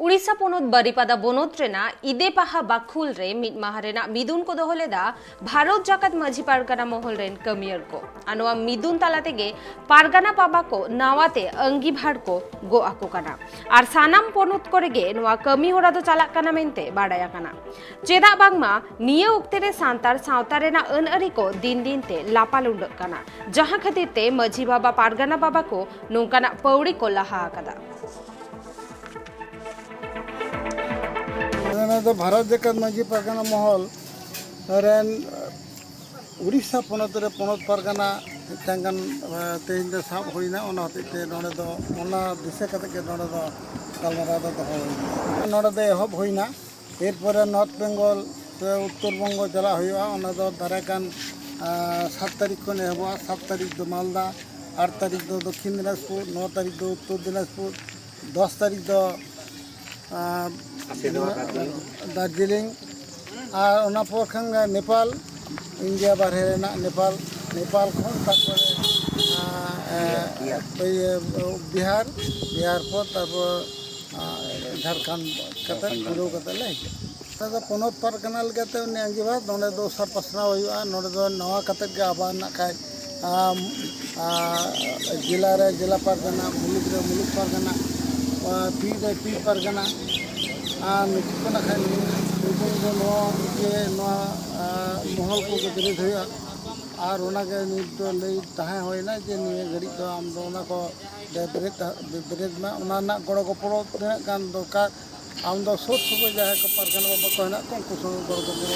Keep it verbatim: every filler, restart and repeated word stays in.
ᱩᱲᱤᱥᱥᱟ ᱯᱚᱱᱚᱛ ᱵᱟᱨᱤᱯᱟᱫᱟ ᱵᱚᱱᱚᱛ ᱨᱮᱱᱟᱜ ᱤᱫᱮᱯᱟᱦᱟ ᱵᱟᱠᱷᱩᱞ ᱨᱮ ᱢᱤᱫ ᱢᱟᱦᱟ ᱨᱮᱱᱟᱜ ᱢᱤᱫᱩᱱ ᱠᱚ ᱫᱚᱦᱚ ᱞᱮᱫᱟ ᱵᱷᱟᱨᱚᱛ ᱡᱟᱠᱟᱛ ᱢᱟᱹᱡᱷᱤ ᱯᱟᱨᱜᱟᱱᱟ ᱢᱚᱦᱚᱞ ᱨᱮᱱ ᱠᱟᱹᱢᱤᱭᱟᱹᱨ ᱠᱚ᱾ ᱟᱨ ᱱᱚᱣᱟ ᱢᱤᱫᱩᱱ ᱛᱟᱞᱟ ᱛᱮᱜᱮ ᱯᱟᱨᱜᱟᱱᱟ ᱵᱟᱵᱟ ᱠᱚ ᱱᱟᱣᱟ ᱛᱮ ᱟᱹᱝᱜᱤᱵᱷᱟᱨ ᱠᱚ ᱜᱚᱜ ᱟᱠᱚ ᱠᱟᱱᱟ᱾ ᱟᱨ ᱥᱟᱱᱟᱢ ᱯᱚᱱᱚᱛ ᱠᱚᱨᱮ ᱜᱮ ᱱᱚᱣᱟ ᱠᱟᱹᱢᱤ ᱦᱚᱨᱟ ᱫᱚ ᱪᱟᱞᱟᱜ ᱠᱟᱱᱟ ᱢᱮᱱᱛᱮ ᱵᱟᱰᱟᱭ ᱟᱠᱟᱱᱟ᱾ ᱪᱮᱫᱟᱜ ᱵᱟᱝᱢᱟ ᱱᱤᱭᱟᱹ ᱚᱠᱛᱮ ᱨᱮ ᱥᱟᱱᱛᱟᱲ ᱥᱟᱶᱛᱟ ᱨᱮᱱᱟᱜ ᱟᱹᱱ ᱟᱹᱨᱤ ᱠᱚ ᱫᱤᱱ ᱫᱤᱱ ᱛᱮ ᱞᱟᱯᱟ ᱞᱩᱸᱰᱟᱹᱜ ᱠᱟᱱᱟ, ᱡᱟᱦᱟᱸ ᱠᱷᱟᱹᱛᱤᱨ ᱛᱮ ᱢᱟᱹᱡᱷᱤ ᱵᱟᱵᱟ ᱯᱟᱨᱜᱟᱱᱟ ᱵᱟᱵᱟ ᱠᱚ ᱱᱚᱝᱠᱟᱱᱟᱜ ᱯᱟᱹᱣᱲᱤ ᱠᱚ ᱞᱟᱦᱟ ᱟᱠᱟᱫᱟ᱾ ᱱᱚᱣᱟ ᱫᱚ ᱵᱷᱟᱨᱚᱛ ᱡᱟᱠᱟᱛ ᱢᱟᱹᱡᱷᱤ ᱯᱟᱨᱜᱟᱱᱟ ᱢᱚᱦᱚᱞ ᱨᱮᱱ ᱩᱲᱤᱥᱥᱟ ᱯᱚᱱᱚᱛ ᱨᱮ ᱯᱚᱱᱚᱛ ᱯᱟᱨᱜᱟᱱᱟ ᱢᱤᱫᱴᱟᱝ ᱜᱟᱱ, ᱮ, ᱛᱮᱦᱮᱧ ᱫᱚ ᱥᱟᱵ ᱦᱩᱭᱱᱟ᱾ ᱚᱱᱟ ᱦᱚᱛᱮᱡ ᱛᱮ ᱱᱚᱰᱮ ᱫᱚ, ᱚᱱᱟ ᱫᱤᱥᱟᱹ ᱠᱟᱛᱮ ᱜᱮ ᱱᱚᱰᱮ ᱫᱚ ᱜᱟᱞᱢᱟᱨᱟᱣ ᱫᱚ ᱫᱚᱦᱚ ᱦᱩᱭᱱᱟ᱾ ᱱᱚᱰᱮ ᱫᱚ ᱮᱦᱚᱵ ᱦᱩᱭᱱᱟ, ᱮᱨᱯᱚᱨᱮ ᱱᱚᱨᱛᱷ ᱵᱮᱝᱜᱚᱞ ᱥᱮ ᱩᱛᱛᱚᱨ ᱵᱚᱝᱜᱚ ᱪᱟᱞᱟᱜ ᱦᱩᱭᱩᱜᱼᱟ᱾ ᱚᱱᱟ ᱫᱚ ᱫᱟᱨᱟᱭ ᱠᱟᱱ, ᱟ, ᱥᱟᱛ ᱛᱟᱹᱨᱤᱠᱷ ᱠᱷᱚᱱ ᱮᱦᱚᱵᱚᱜᱼᱟ᱾ ᱥᱟᱛ ᱛᱟᱹᱨᱤᱠᱷ ᱫᱚ ᱢᱟᱞᱫᱟ, ᱟᱴ ᱛᱟᱹᱨᱤᱠᱷ ᱫᱚ ᱫᱚᱠᱠᱷᱤᱱ ᱫᱤᱱᱟᱡᱽᱯᱩᱨ, ᱱᱚ ᱛᱟᱹᱨᱤᱠᱷ ᱫᱚ ᱩᱛᱛᱚᱨ ᱫᱤᱱᱟᱡᱽᱯᱩᱨ, ᱫᱚᱥ ᱛᱟᱹᱨᱤᱠᱷ ᱫᱚ, ᱟ, ᱫᱟᱨᱡᱤᱞᱤᱝ᱾ ᱟᱨ ᱚᱱᱟ ᱯᱚᱨ ᱠᱷᱟᱱ ᱜᱮ ᱱᱮᱯᱟᱞ, ᱤᱱᱰᱤᱭᱟ ᱵᱟᱨᱦᱮ ᱨᱮᱱᱟᱜ ᱱᱮᱯᱟᱞ, ᱱᱮᱯᱟᱞ ᱠᱷᱚᱱ ᱛᱟᱨᱯᱚᱨᱮ, ᱟ, ᱮ, ᱤᱭᱟᱹ, ᱵᱤᱦᱟᱨ, ᱵᱤᱦᱟᱨ ᱯᱚᱨ ᱛᱟᱨᱯᱚᱨ, ᱟ, ᱡᱷᱟᱲᱠᱷᱚᱸᱰ ᱠᱟᱛᱮ ᱯᱩᱨᱟᱹᱣ ᱠᱟᱛᱮ ᱞᱮ ᱦᱤᱡᱩᱜᱼᱟ᱾ ᱱᱚᱛᱮ ᱫᱚ ᱯᱚᱱᱚᱛ ᱯᱟᱨᱜᱟᱱᱟ ᱞᱮᱠᱟᱛᱮ ᱩᱱᱤ ᱟᱸᱜᱤᱵᱷᱟᱨ ᱱᱚᱰᱮ ᱫᱚ ᱚᱥᱟᱨ ᱯᱟᱥᱱᱟᱣ ᱦᱩᱭᱩᱜᱼᱟ᱾ ᱱᱚᱰᱮ ᱫᱚ ᱱᱟᱣᱟ ᱠᱟᱛᱮ ᱜᱮ ᱟᱵᱟᱨ ᱱᱟᱜ ᱠᱷᱟᱡ, ᱟᱢ, ᱟ, ᱡᱮᱞᱟ ᱨᱮ ᱡᱮᱞᱟ ᱯᱟᱨᱜᱟᱱᱟ, ᱢᱩᱞᱩᱠ ᱨᱮ ᱢᱩᱞᱩᱠ ᱯᱟᱨᱜᱟᱱᱟ, ᱟ, ᱯᱤᱲ ᱨᱮ ᱯᱤᱲ ᱯᱟᱨᱜᱟᱱᱟ, ᱟᱨ ᱱᱩᱠᱩ ᱠᱚ ᱱᱟᱜ ᱠᱷᱟᱡ ᱱᱩᱭ ᱫᱚ ᱱᱚᱣᱟ ᱡᱮ ᱱᱚᱣᱟ, ᱟ, ᱢᱚᱦᱚᱞ ᱠᱚ ᱵᱮᱨᱮᱫ ᱦᱩᱭᱩᱜᱼᱟ᱾ ᱟᱨ ᱚᱱᱟᱜᱮ ᱱᱤᱛ ᱫᱚ ᱞᱟᱹᱭ ᱛᱟᱦᱮᱸ ᱦᱩᱭᱱᱟ ᱡᱮ ᱱᱤᱭᱟᱹ ᱜᱷᱟᱹᱲᱤᱡ ᱫᱚ ᱟᱢ ᱫᱚ ᱚᱱᱟ ᱠᱚ ᱵᱮᱨᱮᱫ, ᱵᱮᱨᱮᱫ ᱢᱟ, ᱚᱱᱟ ᱨᱮᱱᱟᱜ ᱜᱚᱲᱚ ᱜᱚᱯᱚᱲᱚ ᱛᱤᱱᱟᱹᱜ ᱜᱟᱱ ᱫᱚᱨᱠᱟᱨ, ᱟᱢ ᱫᱚ ᱥᱩᱨ ᱥᱩᱯᱩᱨ ᱡᱟᱦᱟᱸᱭ ᱠᱚ ᱯᱟᱨᱜᱟᱱᱟ ᱵᱟᱵᱟ ᱠᱚ ᱦᱮᱱᱟᱜ ᱠᱚᱣᱟ, ᱩᱱᱠᱩ ᱥᱚᱸᱜᱮ ᱜᱚᱲᱚ ᱜᱚᱯᱚᱲᱚ᱾